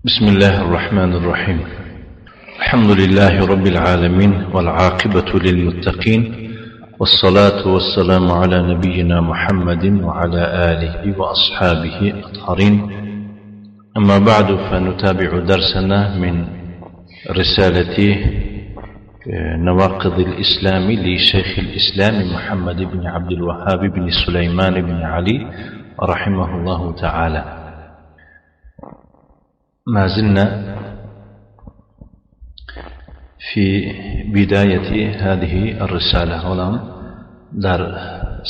بسم الله الرحمن الرحيم. الحمد لله رب العالمين والعاقبة للمتقين والصلاة والسلام على نبينا محمد وعلى آله وأصحابه الأطهرين. أما بعد، فنتابع درسنا من رسالة نواقض الإسلام لشيخ الإسلام محمد بن عبد الوهاب بن سليمان بن علي رحمه الله تعالى. ما زلنا في بداية هذه الرسالة. هنا در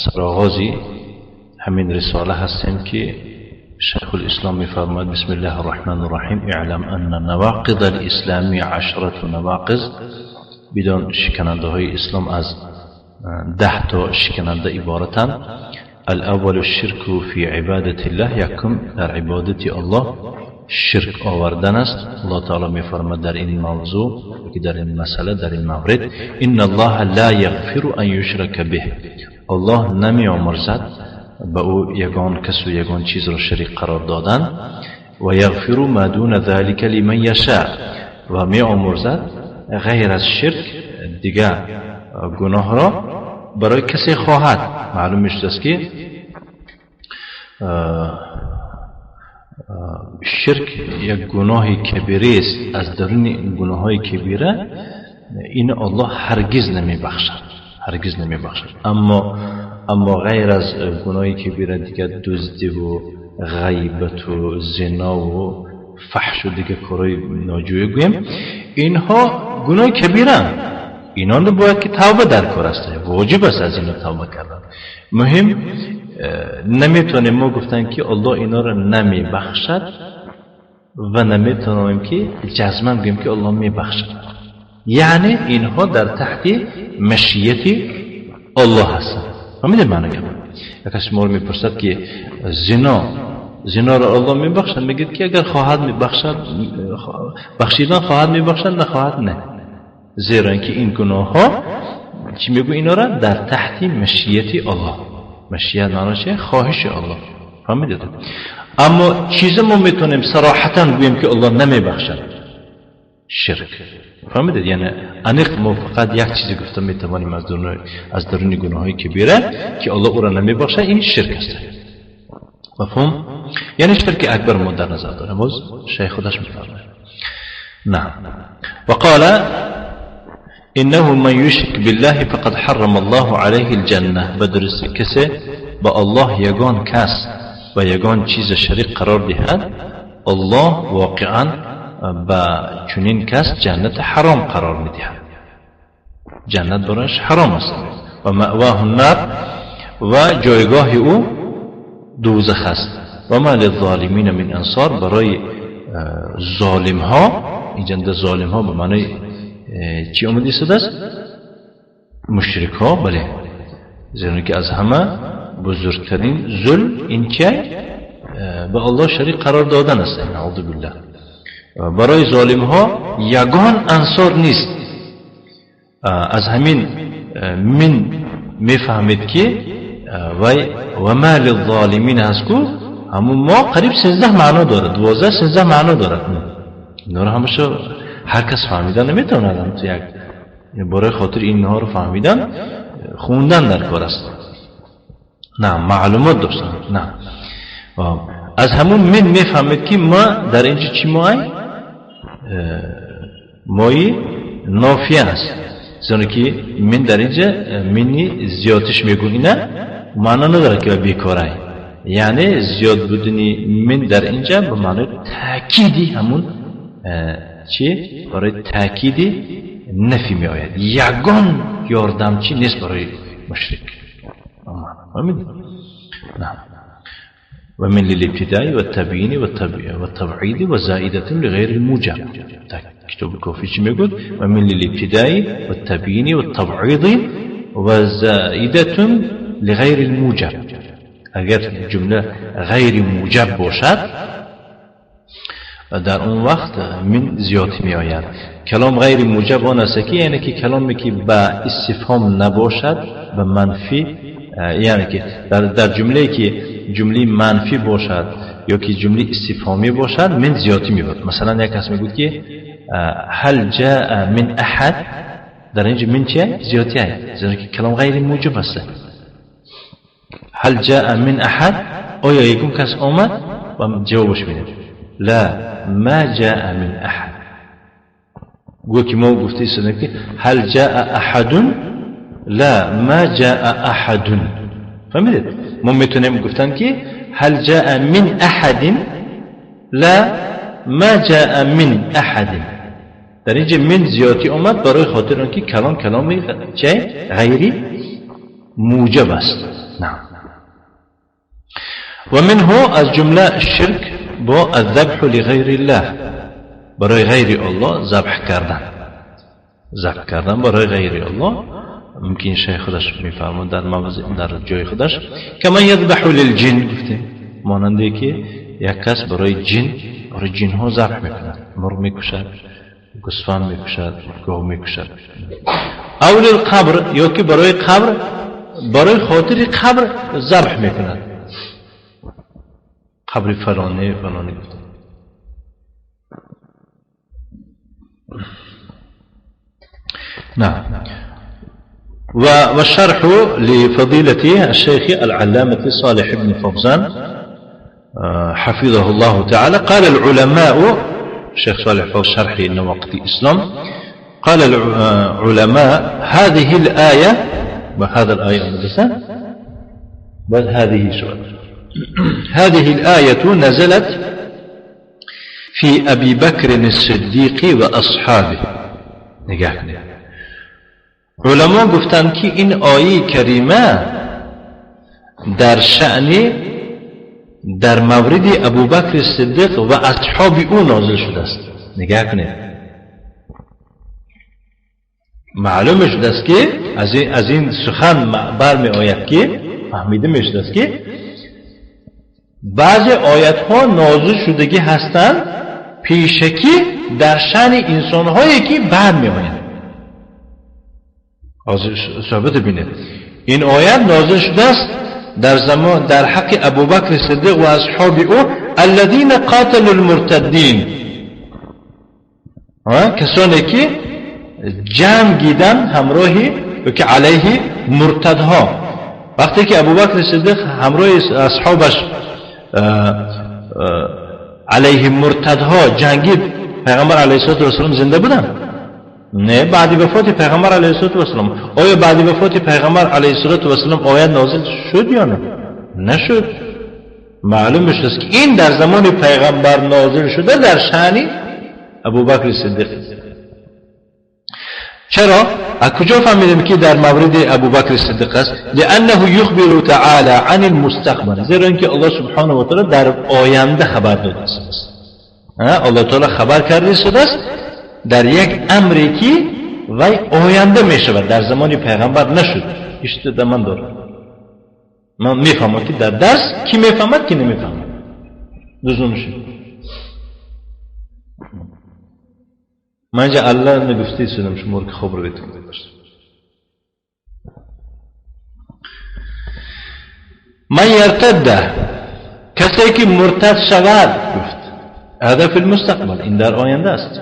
سرآغازی همین رساله هستیم که شیخ الاسلام می‌فرماید: بسم الله الرحمن الرحیم، اعلم ان نواقض الاسلام 10 نواقض. بدان شکننده های اسلام از 10 تا شکننده عبارتند. الاول الشرك في عبادة الله، یکم در عبادت الله شرک آوردن است. الله تعالی می‌فرماید در این موضوع، که در این مسئله، در این مورد: ان الله لا یغفر ان یشرک به. الله نمی آمرزد به او یگان کس و یگان چیز را شریک قرار دادن. و یغفر ما دون ذلك لمن یشاء، و می آمرزد غیر از شرک دیگه گناه را برای کسی خواهد. معلوم میشد است که شرک یک گناه کبیره است. از درون گناه های کبیره این الله هرگز نمی بخشد، هرگز نمی بخشد. اما غیر از گناه کبیره دیگه دزدی و غیبت و زنا و فحش و دیگه کارهای ناجوی گویم، اینها گناه کبیره. اینا رو باید که توبه در کار است، واجب است از اینا توبه کردن. مهم نمیتونیم ما گفتن که الله اینا رو نمی بخشد و نمیتونیم که جزما بگیم که الله می بخشد. یعنی اینها در تحت مشیت الله هستند. فهمیدید معنی گپ؟ یک کسی ما رو میپرسد که زنا رو الله می بخشد، میگید که اگر خواهد می بخشد، بخشیدن خواهد می بخشد، نخواهد نه. زیرا اینکه این گناه ها چی میگو اینا را در تحت مشیت الله. مشیت معناش خواهش الله. فهمیدید؟ اما چیز ما میتونیم صراحتا بگوییم که الله نمیبخشد، شرک. فهمیدید؟ یعنی انیق ما فقط یک چیزی گفته میتوانیم از درون گناه های کبیره که الله او را نمیبخشد، این شرک است. مفهوم؟ یعنی شرک اکبر ما در نظر داریم. باز شیخ خودش میفرماید: نعم. وقال إنه من يشرك بالله فقد حرم الله عليه الجنة. بدرس کسی با الله یگان کس و یگان چیز شریک قرار دهد، الله واقعا با چنین کس جنت حرام قرار میدهد. جنت برایش حرام است. و مأواه النار، و جایگاه او دوزخ است. و ما للظالمین من انصار، برای ظالم ها، اینجا ظالم ها به معنی چی آمده است؟ مشرک ها. بله، زیرا که از همه بزرگترین ظلم این که به الله شریک قرار دادن است. نعوذ بالله. برای ظالم ها یگان انصار نیست. از همین من میفهمید که وی و ما للظالمین هست کو همون ما قریب 13 معنا دارد، 12 13 معنا دارد. اینا رو همشو هر کس فهمیدن نمیتواند. هم تو یک برای خاطر اینها رو فهمیدن خوندن در کار است، نه معلومات داشتن. نه از همون من میفهمید که ما در اینجا چی مایی نافیه است. زیرا که من در اینجا منی زیادش میگو، اینه معنا نداره که بیکاره. یعنی زیاد بودنی من در اینجا به معنی تاکیدی همون چی؟ برای تاکید نفی می آید. یگان یاردمچی نیست برای مشرک. فهمیدید؟ نه. ومن للابتداء والتبيين والتبعيد وزائدة لغير الموجب. كتاب الكوفي چی میگوید؟ ومن للابتداء والتبيين والتبعيض وزائدة لغير الموجب. اگر جمله غیر موجب باشد در اون وقت من زیاد می آید. کلام غیر موجب آن است که یعنی که کلامی که به استفهام نباشد، به منفی، یعنی که در جمله که جمله منفی باشد یا که جمله استفهامی باشد من زیادی میبود. مثلا یک کس میگوید که هل جاء من احد، در اینجا من چیه؟ زیادی هست، زیرا که کلام غیر موجب است. هل جاء من احد، آیا یکم کس آمد؟ و جوابش میده لا ما جاء من احد. گو که ما گفته شدیم که هل جاء احد، لا ما جاء احد. فهمیدید؟ ما میتونیم گفتن که هل جاء من احد، لا ما جاء من احد. در اینجا من زیادی آمد برای خاطر آنکه کلام کلامی چه غیری موجب است. نعم. و منه از جمله شرک با الذبح لغیر الله، برای غیر الله ذبح کردن، ذبح کردن برای غیر الله. ممکن شیخ خودش میفرمود در موضع در جای خودش کما یذبح للجن، گفته ماننده که یک کس برای جن، برای جن ها ذبح میکند، مرغ میکشد، گوسفند میکشد، گاو میکشد. او للقبر، یا که برای قبر، برای خاطر قبر ذبح میکند، قبر فلانی فلانی گفته. نعم. والشرح لفضيلة الشيخ العلامة صالح بن فوزان حفظه الله تعالى. قال العلماء، الشيخ صالح فوزان شرح نواقض الإسلام، قال العلماء هذه الآية، وهذا الآية مدرسة، بل هذه سؤال، هذه الآية نزلت في أبي بكر الصديق وأصحابه. نگاه کنید، علما گفتند که این آیه کریمه در شأن، در مورد ابوبکر صدیق و اصحاب او نازل شده است. نگاه کنید، معلوم شده است که از این سخن برمی آید که فهمیده می شده است که بعضی آیت ها نازل شدگی هستند پیشکی در شأن انسان هایی که برمی آیند. صحبت بینید، این آیت نازل شده است در زمان، در حق ابوبکر صدیق و اصحاب او، الذين قاتلوا المرتدین، کسانی که جنگیدن همراهی و که علیه مرتدها. وقتی که ابوبکر صدیق همراه اصحابش علیه مرتدها جنگید، پیغمبر علیه الصلاة والسلام زنده بودن؟ نه، بعد وفات پیغمبر علیه الصلاة والسلام. آیا بعد وفات پیغمبر علیه الصلاة والسلام آیت نازل شد یا نه؟ نشد. معلوم میشه که این در زمان پیغمبر نازل شده در شأن ابوبکر صدیق. چرا؟ از کجا فهمیدیم که در مورد ابوبکر صدیق است؟ لانه یخبر تعالی عن المستقبل، زیرا اینکه الله سبحانه و تعالی در آینده خبر داده است. الله تعالی خبر کرده است در یک امری که وی آینده می شود، در زمان پیغمبر نشد. اشتباه من دارم، من میفهمم که در درس کی میفهمد کی نمیفهمد، لزوم شد. من اینجا الله نگفته شدم شما رو که خواب رو بهتون بداشتم. من یرتده، کسی که مرتد شود، گفت هذا فی المستقبل، این در آینده است.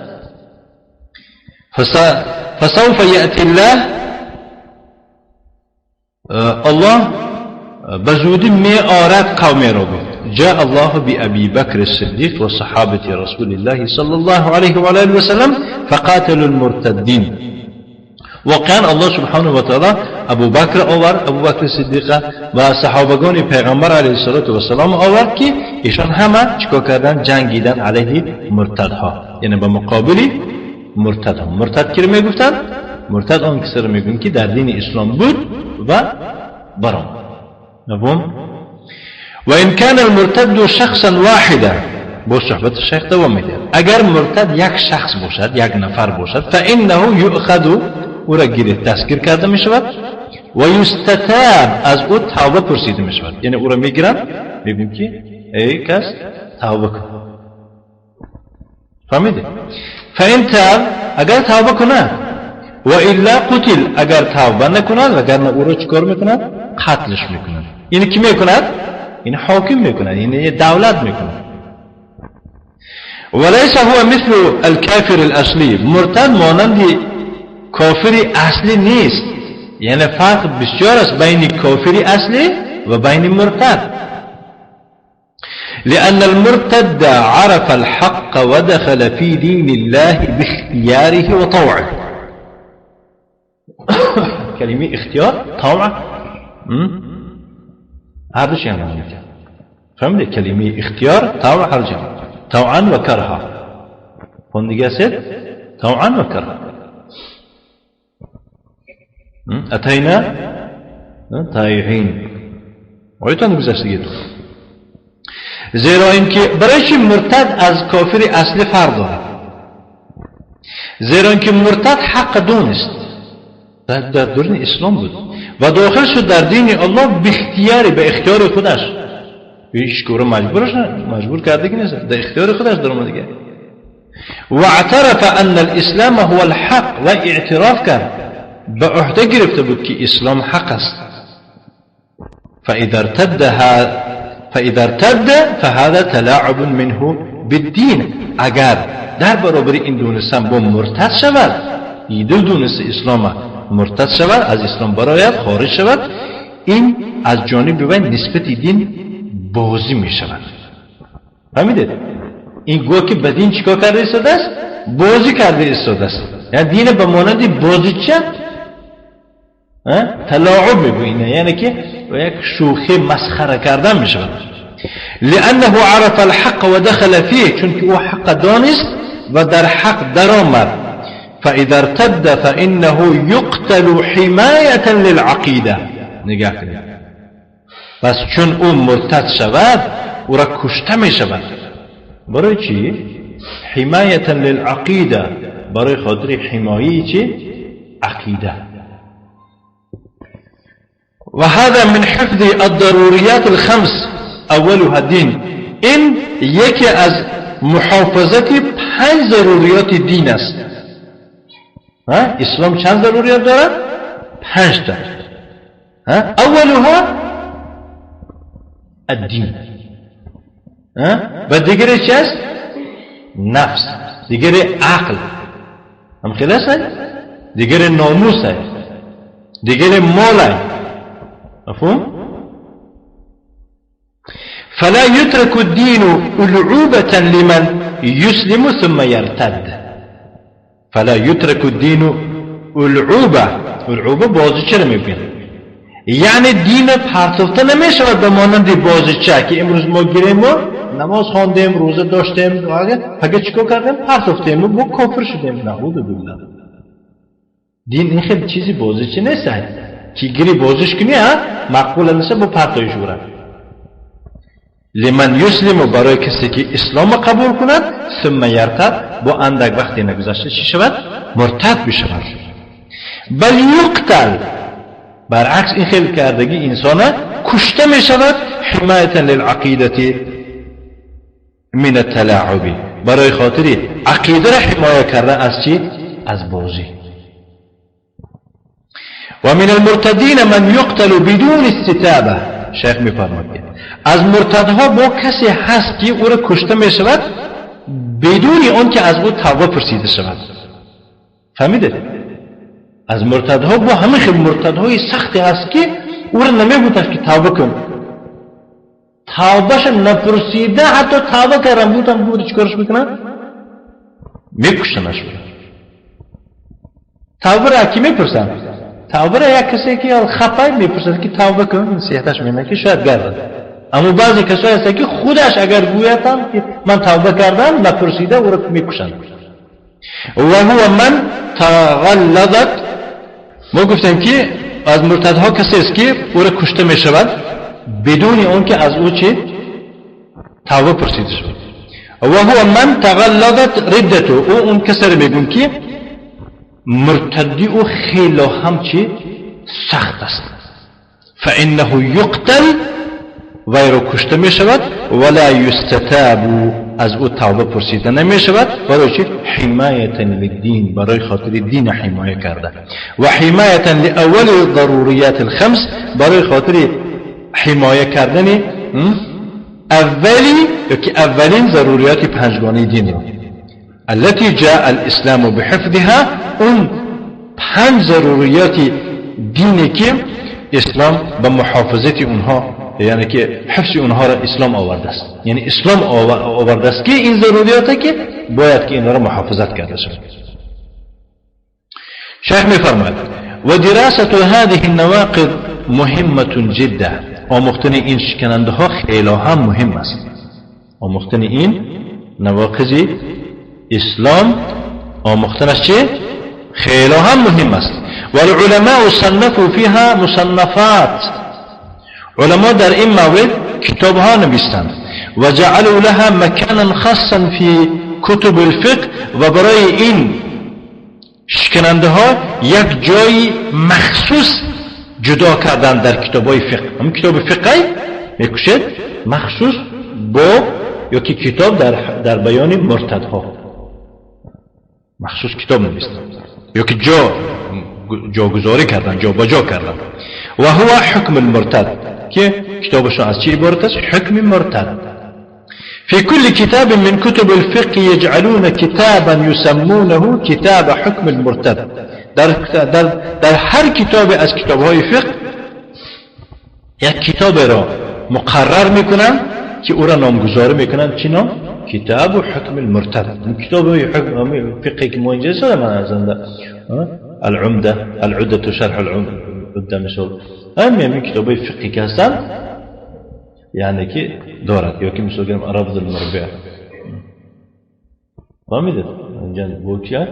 فسوف یأتی الله، الله بزودی می آرد قومی را. گفت جاء الله بأبي بكر الصديق وصحابة رسول الله صلى الله عليه وآله وسلم فقاتلوا المرتدين. واقعا الله سبحانه وتعالى ابو بکر آورد، ابو بکر صدیق و صحابگان پیغمبر علیه الصلاة والسلام آورد که ایشان همه چیکار کردن؟ جنگیدن علیه مرتدها، یعنی به مقابل مرتدها. مرتد کی رو میگفتن؟ مرتد آن کسی رو میگن که در دین اسلام بود و برام. مفهوم؟ و ان كان المرتد شخصا واحدا، با صحبت شیخ دوام میده، اگر مرتد یک شخص باشد، یک نفر باشد، فانه یؤخذ، او را گرفت دستگیر کرده می شود، و یستتاب، از او توبه پرسیده می شود. یعنی او را میگیرن، میگیم که ای کس توبه کن. فهمیده؟ فان تاب، اگر توبه کند، و الا قتل، اگر توبه نکند، وگرنه او را چیکار میکند؟ قتلش میکند. یعنی کی میکند؟ این حاکم میکنه، این دولت میکنه. وليس هو مثل الكافر الاصلی، مرتد مانند کافر اصلی نیست. یعنی فرق بسیار است بین کافر اصلی و بین مرتد. لأن المرتد عرف الحق ودخل في دين الله باختياره وطوعه. كلمة اختيار طوع هر شيء يعني. فهمت؟ كلمة اختيار طوع هر شيء، طوعا وكرها. فندقة طوعا وكرها. أتينا طائعين. ويتان گذشته. زیرا اینکه برای چی مرتد از کافر اصلی فرق دارد؟ زیرا اینکه مرتد حق دونست، در دوران اسلام بود و داخل شد در دین الله به اختیار، به اختیار خودش. هیچ کار مجبورش مجبور کرده که نیست، در اختیار خودش در اومد دیگه. و اعترف ان الاسلام هو الحق، و اعتراف کرد، به عهده گرفته بود که اسلام حق است. فاذا ارتد فهذا تلاعب منه بالدین. اگر در برابر این دونستن با مرتد شود، ایدل دونست اسلام مرتد شود، از اسلام برآید، خارج شود، این از جانب وی نسبت دین بازی می شود. فهمیدید؟ این گویا که به دین چیکار کرده ایستاده است؟ بازی کرده ایستاده است. یعنی دین به مانند بازیچه تلاعب میگوینه، یعنی که یک شوخی مسخره کردن می شود. لأنه عرف الحق ودخل فيه، چون که او حق دانست و در حق درآمد. فإذا ارتد فإنه يقتل حماية للعقيدة. نگاه کنید، پس چون او مرتد شود او را کشته می شود. برای چی؟ حمایة للعقیده، برای خاطر حمایه چی؟ عقیده. وهذا من حفظ الضروريات الخمس اولها دین. این یکی از محافظت 5 ضروریات دین است. اسلام چند ضروریات دارد؟ 5 تا. اولها الدین، و دیگری چی است؟ نفس، دیگری عقل، هم خیلی است، دیگری ناموس است، دیگری مال است. مفهوم؟ فلا يترك الدين ألعوبة لمن يسلم ثم يرتد. فلا يترك الدين ألعوبة، ألعوبة بازیچه رو میبینه، یعنی دین پرتفته نمیشود به مانند بازیچه که امروز ما گیریم و نماز خواندیم، روزه داشتیم، فقط چیکار کردیم؟ پرتفتیم و ما کافر شدیم. نعوذ بالله. دین این خیلی چیزی بازیچه نیست که گیری بازیش کنی مقبول نیست با پرتایش برد. لمن یسلم، برای کسی که اسلام قبول کند، ثم یرتد، با اندک وقتی نگذشته چی شود؟ مرتد بشود. بل یقتل، برعکس این خیلی کردگی انسان کشته می شود، حمایتا للعقیده من التلاعب، برای خاطر عقیده را حمایه کردن از چی؟ از بازی. و من المرتدین من یقتل بدون استتابه. شیخ میفرماید از مرتدها با کسی هست که او را کشته می شود بدون آن که از او توبه پرسیده شود. فهمیده؟ از مرتدها با همه خیلی مرتدهای سختی هست که او را نمیگوید که توبه کن، توبهش نپرسیده، حتی توبه کردن بودم بود چیکارش میکنن؟ میکشنش. توبه را کی میپرسن؟ توبه را یک کسی که خفای میپرسد که توبه کن، نصیحتش میکنه که شاید گردد. اما بعضی کسایی هستن که خودش اگر گوید هم که من توبه کردم نپرسیده او را میکشند. و هو من تغلظت. ما گفتیم که از مرتدها کسی است که او را کشته می شود بدون آن که از او چه توبه پرسیده شود. و هو من تغلظت ردته. او اون کسی را میگون که مرتدی او خیلی هم چه سخت است. فانه یقتل، وی را کشته می شود، ولا یستتاب، از او توبه پرسیده نمی شود. برای چی؟ حمایة للدین، برای خاطر دین حمایه کرده. و حمایة لأول ضروریات الخمس، برای خاطر حمایه کردن اولی یا که اولین ضروریات پنجگانه دین را التي جاء الاسلام بحفظها، اون پنج ضروریات دینی که اسلام به محافظت اونها، یعنی که حفظ اونها را اسلام آورده است. یعنی اسلام آورده است که این ضروریات که باید که اینها را محافظت کرده شود. شیخ می‌فرماید و دراسة هذه النواقض مهمة جدا. آموختن این شکننده ها خیلی هم مهم است. آموختن این نواقض اسلام آموختنش چه؟ خیلی هم مهم است. والعلماء صنفوا فيها مصنفات. علماء در این مورد کتاب ها نوشتند و جعلوا لها مکانا خاصا في کتب الفقه، و برای این شکننده ها یک جای مخصوص جدا کردن در کتاب های فقه. هم کتاب فقه میکشد مخصوص با یا که کتاب در بیان مرتدها مخصوص کتاب نوشتند یا که جاگذاری کردن، جا با جا کردن. و هو حکم المرتد که کتابشون از چی عبارت است؟ حکم مرتد. في كل كتاب من كتب الفقه يجعلون كتابا يسمونه كتاب حكم المرتد. در هر کتاب از کتابهای فقه یک کتاب را مقرر میکنن که او را نامگذاری میکنن چی نام؟ کتاب حکم المرتد. کتاب حکم فقهی که ما اینجا ساده من از العمده، العدة شرح العمده مثل همین کتاب فقهی که هستن یعنی که دارد، یا که مثل گرم رفض المربع فهمیدید اینجا بوکیا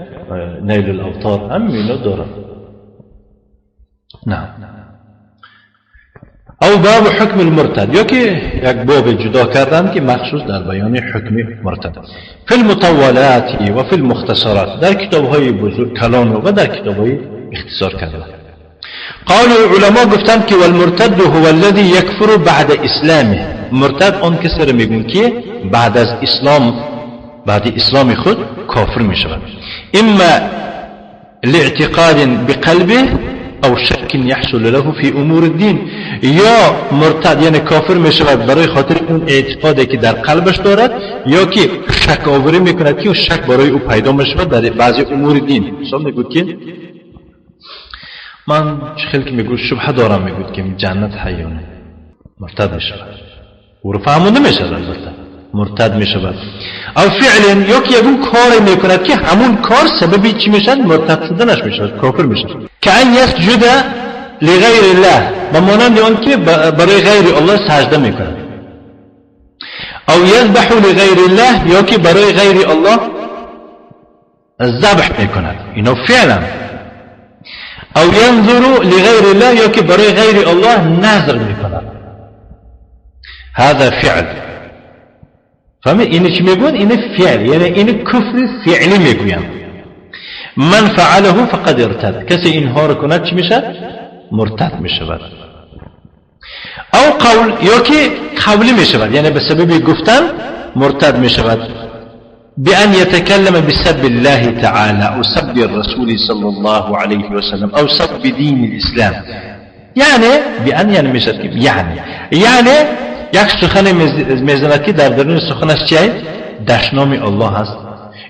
نیل الاوطار هم اینا دارد. نعم. او باب حکم المرتد، یا که یک باب جدا کردن که مخصوص در بیان حکم مرتد. فی المطولات و فی المختصرات، در کتاب های بزرگ کلان و در کتاب های اختصار کردن. قالوا علماء گفتند که والمرتد هو الذي يكفر بعد اسلامه. مرتد آن کسی را میگن که بعد از اسلام، بعد اسلام خود کافر می شود. اما لاعتقاد بقلبه او شک يحصل له في امور الدين. یا مرتد یعنی کافر می شود برای خاطر اون اعتقادی که در قلبش دارد، یا که شک آوری میکند که شک برای او پیدا می شود در بعضی امور دین. مثلا میگوید که من خیلی که میگوید شبهه دارم، میگوید که جنت حیانه، مرتد میشود. او رو فهمونده میشود، البته مرتد میشود. او فعل، یا که یکون کار میکند که همون کار سبب چی میشد؟ مرتد شدنش میشود، کافر میشود. که ان یسجد لغیر الله، به مانند آن که برای غیر الله سجده میکند. او یذبح لغیر الله، یا که برای غیر الله ذبح میکند. اینو فعلا. او ينظر لغير الله، یا که برای غیر الله نظر میکند. هذا فعل. فهمی اینو چی میگوین؟ اینو فعل، یعنی اینو کفر فعلی میگوین. من فعله فقد ارتد. کسی اینها رو کند چی میشد؟ مرتد میشود. او قول، یا که قولی میشود، یعنی به سبب گفتن مرتد میشود. بأن يتكلم بسب الله تعالى أو سب الرسول صلى الله عليه وسلم أو سب دين الإسلام. يعني بأن يعني يعني یک سخن میزند که در درون سخنش چیه؟ دشنام الله هست،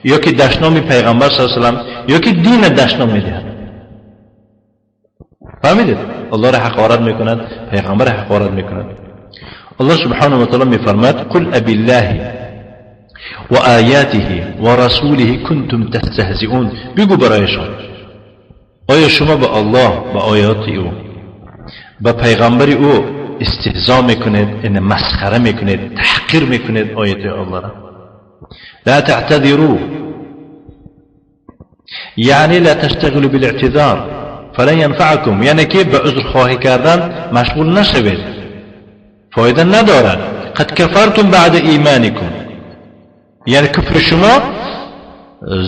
یا که دشنام پیغمبر صلی الله علیه و سلم، یا که دین دشنام میدهد. فهمیدید؟ الله را حقارت میکند، پیغمبر حقارت میکند. الله سبحانه و تعالی میفرماید قل ابی الله و آیاته و رسوله کنتم تستهزئون. بگو برایشان آیا شما به الله، به آیات او، به پیغمبر او استهزا میکنید، یعنی مسخره میکنید، تحقیر میکنید آیات الله را؟ لا تعتذروا، یعنی لا تشتغلوا بالاعتذار فلن ينفعكم، یعنی که به عذر خواهی کردن مشغول نشوید، فایده ندارد. قد کفرتم بعد ایمانکم، یعنی کفر شما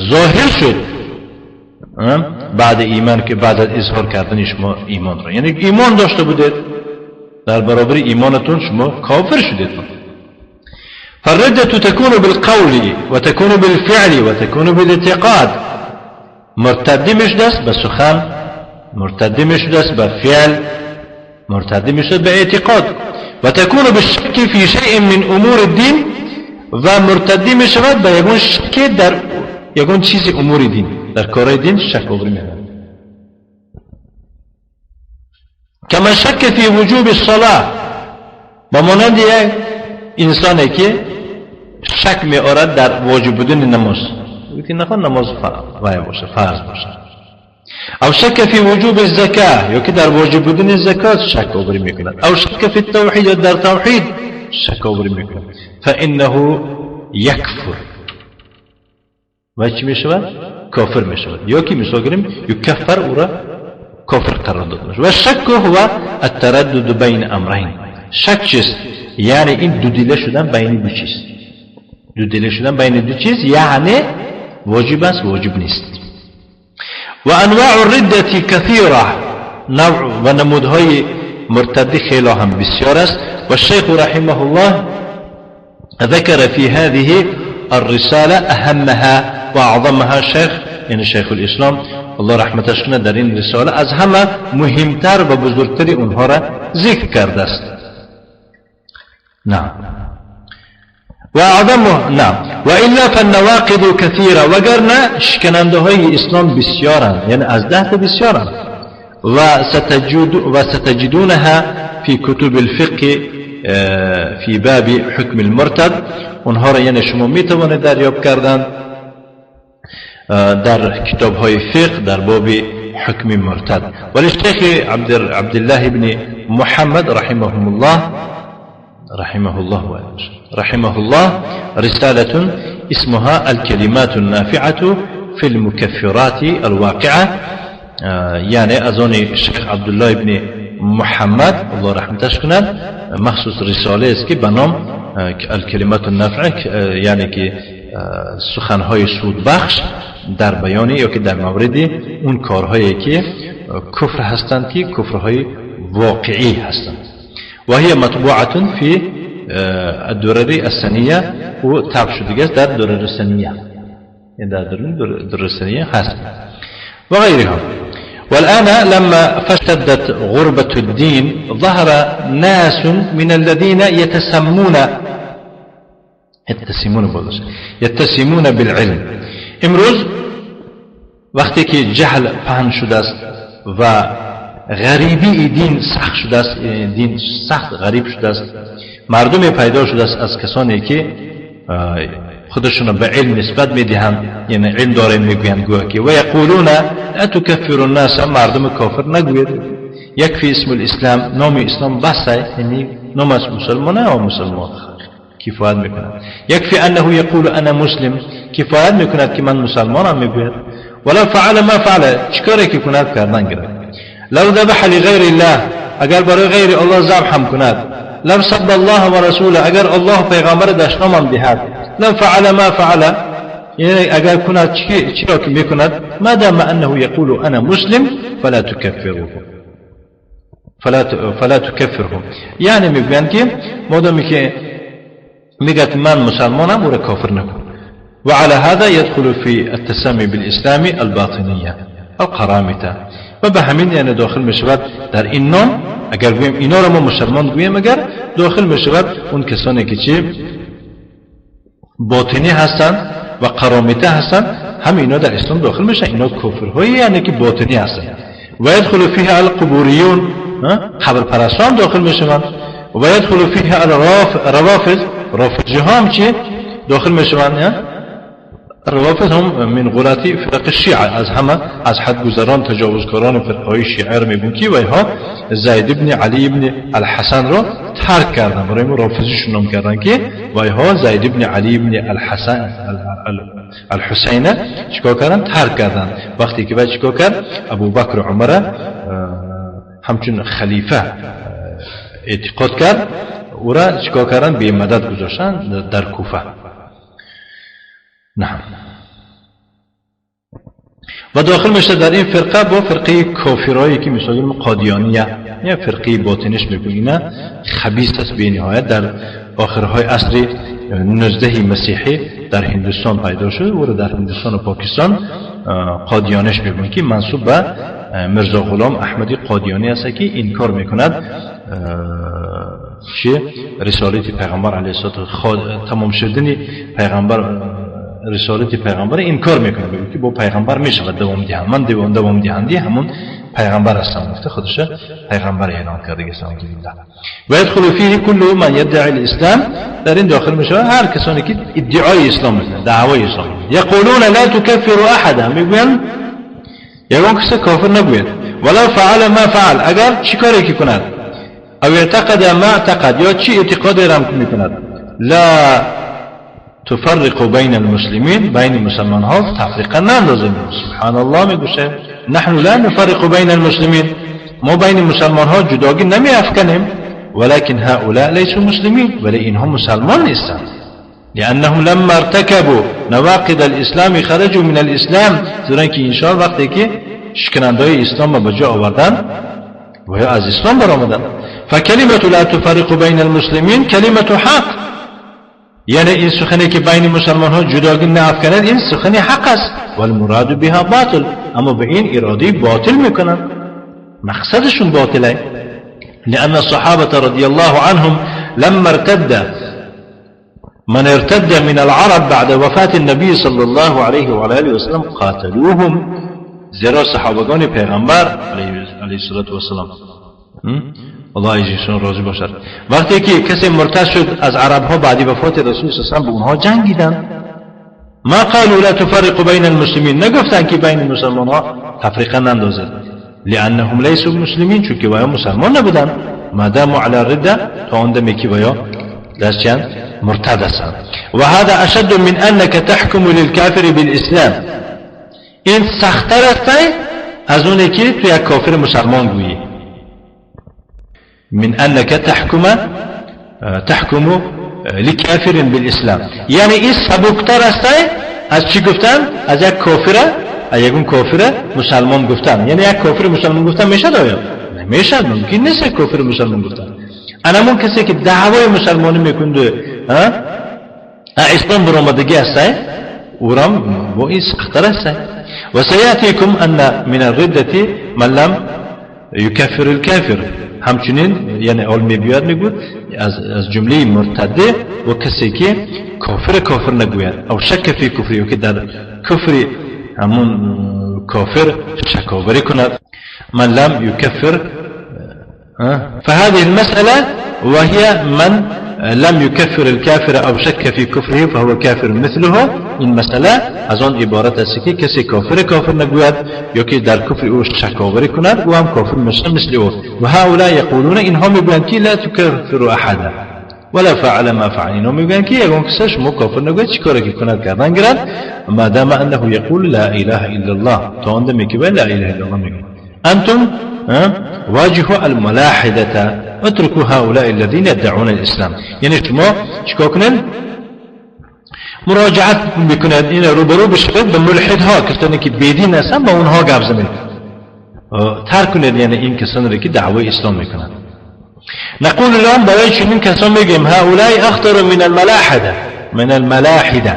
ظاهر شد بعد ایمان، که بعد از اظهار کردن شما ایمان را، یعنی ایمان داشته بودید در برابر ایمانتون شما کافر شدید. فالردة تكون بالقول وتكون بالفعل وتكون بالاعتقاد. مرتد میشد است به سخن، مرتد میشد است به فعل، مرتد میشد به اعتقاد. وتكون بالشك في شيء من امور الدين و مرتدی می شود به یگون شک در یگون چیز امور دین، در کارهای دین شک آوری می‌کند. کما شک فی وجوب الصلاة، با مانند یک انسانی که شک می آرد در واجب بودن نماز، گفتی نخوان نماز باشه، فرض باشه. او شک فی وجوب الزکاه، یا که در واجب بودن زکات شک آوری میکند. او شک فی التوحید، یا در توحید شک آوری میکند. فانه یکفر، و چی میشود؟ کافر میشود. یا که مثال گیریم یکفر، او را کافر قرار داده میشود. و شک هو التردد بین امرین. شک چیست؟ یعنی این دو دله شدن بین دو چیز. دو دله شدن بین دو چیز یعنی واجب است، واجب نیست. و انواع الردة كثيرة، نوع و نمودهای مرتدی خیلی هم بسیار است. و الشیخ رحمه الله ذكر في هذه الرسالة أهمها وأعظمها. شیخ یعنی شیخ الاسلام الله رحمتش کنه در این رساله از همه مهمتر و بزرگتر اونها را ذکر کرده است. نعم. وأعظمه نعم. وإلا فالنواقض كثيرة، وگرنه شکننده های اسلام بسیارند، یعنی از ده تا بسیارند. و ستجدونها في كتب الفقه في باب حكم المرتد. اونها را یعنی شما میتوانید دریافت کردن در کتاب های فقه در باب حکم مرتد. ولی شیخ عبد الله بن محمد رحمه الله رسالة اسمها الكلمات النافعة في المكفرات الواقعة. یعنی از آن شیخ عبدالله بن محمد الله رحمتش کند مخصوص رساله است که به نام الکلمات النافعه، یعنی که سخنهای سود بخش در بیان یا که در مورد اون کارهایی که کفر هستند که کفرهای واقعی هستند. وهي مطبوعة في الدرر السنية و طبع شده است در درر السنية، یعنی در درر السنية هست و غيرها. والآن لما فشدت غربة الدين ظهر ناس من الذين يتسمون بالعلم. امروز وقتی که جهل پهن شده است و غریبی دین سخت شده است، دین سخت غریب شده است، مردم پیدا شده است از کسانی که خودشون به علم نسبت میدهند، یعنی علم داره میگویند گویا که و یقولون لا تکفر الناس، مردم کافر نگوید، یکفی اسم الاسلام، نام اسلام بس، یعنی نام از مسلمانه و مسلمان کفایت میکند. یکفی انه یقول انا مسلم، کفایت میکند که من مسلمانم میگوید. ولو فعل ما فعل، چیکاری که کند کردن گرفت. لو ذبح لغیر الله، اگر برای غیر الله ذبح هم کند. لو سب الله و رسوله، اگر الله پیغمبر دشنام هم دهد. لو فعل ما فعل، یعنی اگر کند چرا که میکند. ما دام انه یقول انا مسلم فلا تکفره، فلا تکفره. یعنی میگویند که مادامی که میگه من مسلمانم او را کافر نکن. وعلى هذا يدخل في التسمي بالإسلام الباطنية القرامطة. و به همین یعنی داخل میشود در این نام، اگر گوییم اینا را ما مسلمان گوییم، اگر داخل میشود اون کسانی که چی باطنی هستند و قرامطه هستند، هم اینا در اسلام داخل میشن. اینا کفرهایی یعنی که باطنی هستند. و يدخل فيها القبوريون، قبر پرستان داخل میشوند. و يدخل فيها الروافض، رافضی ها هم چی داخل میشوند. الروافض هم من غلاة فرق الشیعه، از همه از حد گذران تجاوزکاران فرقه های شیعه رو میبینیم که ویها زید ابن علی ابن الحسن رو ترک کردن، برای ما رافضیشون نام کردن که ویها زید ابن علی ابن الحسن الحسین چیکار کردن؟ ترک کردن. وقتی که بعد چیکار کرد؟ ابوبکر و عمر همچون خلیفه اعتقاد کرد، او را چیکار کردن؟ به مدد گذاشتن در کوفه. نعم. و داخل میشه در این فرقه با فرقه کافرایی که مثلا قادیانیه یا فرقه باطنش میگوینه خبیث است به نهایت. در آخرهای عصر 19 مسیحی در هندوستان پیدا شد و در هندوستان و پاکستان قادیانش میگوین که منسوب به مرزا غلام احمدی قادیانی است که انکار میکند چی رسالت پیغمبر علیه الصلاة تمام شدن پیغمبر رسالت پیغمبر انکار میکنه، میگه که با پیغمبر میشه دوام دهند، من دوام دهنده همون پیغمبر هستم، گفته خودش پیغمبر اعلان کرده گفتم بالله. و يدخل فيه كل من يدعي الاسلام، در این داخل میشه هر کسانی که ادعای اسلام میکنن، دعوای اسلام. یقولون لا تكفر احدا، میگوین یگان کسی کافر نگوید، ولا فعل ما فعل، اگر چی کاری که کند، او اعتقد ما اعتقد، یا چی اعتقاد رم میکند، لا تفرق بین المسلمین، بین مسلمان ها تفریقا نندازیم. سبحان الله میگوشه نحن لا نفرق بین المسلمین، ما بین مسلمان ها جداگی نمی افکنیم، ولكن هؤلاء ليسوا مسلمين، ولی اینها مسلمان نیستند، لأنهم لما ارتكبوا نواقض الإسلام خرجوا من الإسلام، زیرا که اینشان وقتی که شکنندهای اسلام به جا آوردن و یا از اسلام برآمدن. فكلمة لا تفرق بين المسلمين كلمة حق، یعنی این سخنی که بین مسلمان ها جداگی نافکند این سخنی حق است، والمراد بها باطل، اما به این اراده باطل میکنن، مقصدشون باطله. لأن الصحابة رضي الله عنهم لما ارتد من ارتد من العرب بعد وفاة النبي صلى الله عليه وعلى آله وسلم قاتلوهم، زیرا صحابگان پیغمبر علیه الصلاة والسلام الله ایشون راضی باشد، وقتی که کسی مرتد شد از عرب ها بعد وفات رسول صلی الله علیه و آله به اونها جنگیدن. ما قالوا لا تفرق بین المسلمین، نگفتن که بین مسلمان ها تفریقا نندازد، لانهم ليسوا مسلمین، چون که ویا مسلمان نبودن، ما داموا علی الرده، تا آن دمی که ویا دستیان مرتد هستند. و هذا اشد من انك تحكم للكافر بالاسلام، این سخت‌تر است از اونی که تو یک کافر مسلمان گویی. من أنك تحكم لكافر بالإسلام، یعنی این سبکتر است از چی گفتن؟ از یک کافر، از یک کافر مسلمان گفتن. یعنی یک کافر مسلمان گفتن میشد آیا؟ نمیشد، ممکن نیست یک کافر مسلمان گفتن. انمون کسی که دعوای مسلمانی میکند اسلام برآمدگی است، او را با این سخت‌تر است. و سیأتیکم ان من الردة من لم يكفر الكافر، همچنین یعنی اول میبیاد میگوید از جمله مرتده و کسی که کافر کافر نگوید او شک فی کفری، و که در کفر همون کافر شکاوری کند، من لم يكفر. فهذه المسألة وهي من لم يكفر الكافر أو شك في كفره فهو كافر مثله. این مسئله از آن عبارت است که کسی کافر کافر نگوید یا که در کفر او شکاوری کند او هم کافر مثل او. و هؤلاء یقولون، اینها میگویند که لا تكفر احدا ولا فعل ما فعل، اینها میگویند که یگان کسی شما کافر نگوید چی کاری که کند کردن گیرد، ما دام انه یقول لا اله الا الله، تا آن دمی که لا اله الا الله میگوید. انتم واجهوا الملاحدة اتركوا هؤلاء الذين يدعون الإسلام، یعنی شما چیکار کنید؟ مراجعت میکنید، این روبرو بشید به ملحدها، کسانی که بیدین هستن با اونها گپ زنید، ترک کنید یعنی این کسانی رو که دعوای اسلام میکنن. نقول لهم، برای چنین کسان میگیم هؤلاء اخطر من الملاحده، من الملاحده،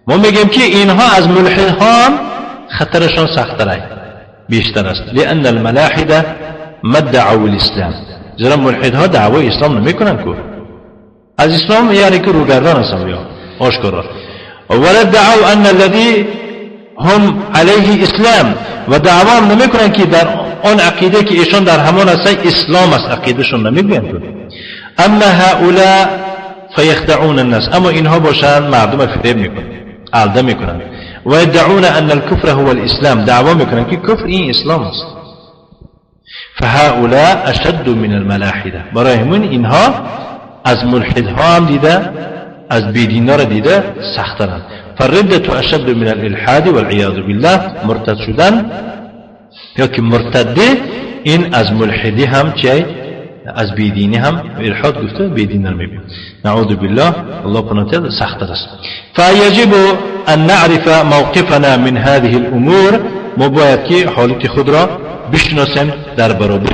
ما میگیم که اینها از ملحدها هم خطرشان سخت‌تره، بیشتر است. لأن الملاحده ما ادعوا الإسلام، زیرا ملحدها دعوای اسلام نمیکنن که از اسلام یعنی که روگردان هستن یا آشکارا. ولا ادعوا ان الذي هم علیه اسلام، و دعوا هم نمیکنن که در آن عقیده که ایشان در همان هست اسلام است، عقیدهشون نمیگوین که. اما هؤلاء فیخدعون الناس، اما اینها باشن مردم فریب میکنن، عرضه میکنن. و يدعون ان الكفر هو الاسلام، دعوا میکنن که کفر این اسلام است. فهؤلاء اشد من الملاحده، برای همون اینها از ملحدها هم دیده، از بیدینا را دیده سخت‌ترند. فالردة اشد من الالحاد والعیاذ بالله، مرتد شدن یا که مرتده این از ملحدی هم چه، از بیدینی هم الحاد گفته بیدین را میبینیم، نعوذ بالله، الله پناه سخت‌تر است. فیجب ان نعرف موقفنا من هذه الامور، ما باید که حالت خود را بشناسیم در برابر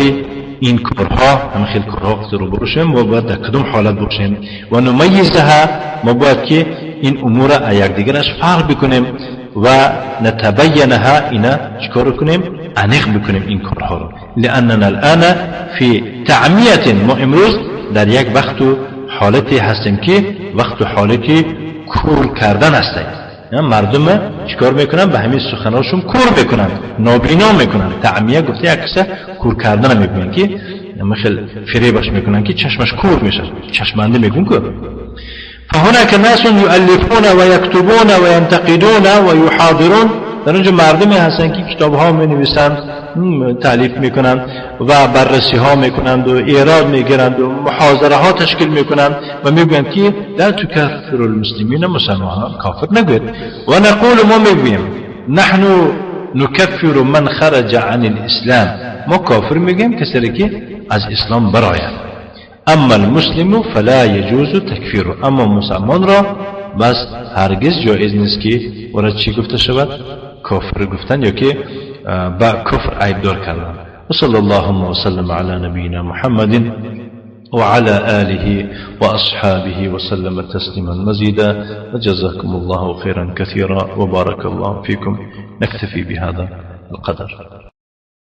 این کارها، هم خیلی کارها رو باشیم، ما باید در کدام حالت باشیم و نمیزها، ما باید که این امور را یکدیگرش فرق بکنیم و نتبینها، اینا چیکار کنیم؟ انیق بکنیم این کارها رو. لأننا الآن في تعمیت، ما امروز در یک وقت و حالتی هستیم که وقت و حالتی کور کردن هستیم. مردم چیکار میکنن؟ به همین سخناشون کور میکنن، نابینا میکنن. تعمیه گفته یک کسه کور کردن میگن که مثل فریبش میکنن که چشمش کور میشه، چشمنده میگن که. فهناك ناس يؤلفون ويكتبون وينتقدون ويحاضرون. در اونجا مردمی هستن که کتاب ها می نویسند، تالیف میکنند و بررسی ها میکنند و ایراد میگیرند و محاضره ها تشکیل میکنند و میگویند که لا تکفر المسلمین، مسلمان کافر نگوید. و نقول ما میگوییم نحن نکفر من خرج عن الاسلام، ما کافر میگیم کسی که از اسلام براید. اما المسلم فلا يجوز تکفیره، اما مسلمان را بس هرگز جایز نیست که او را چی گفته شود؟ کافر گفتن یا که با کفر عیبدار کردن. وصلى اللهم وسلم على نبينا محمد وعلى آله وأصحابه وسلم تسليما مزيدا، وجزاكم الله خيرا كثيرا وبارك الله فيكم. نكتفي بهذا القدر.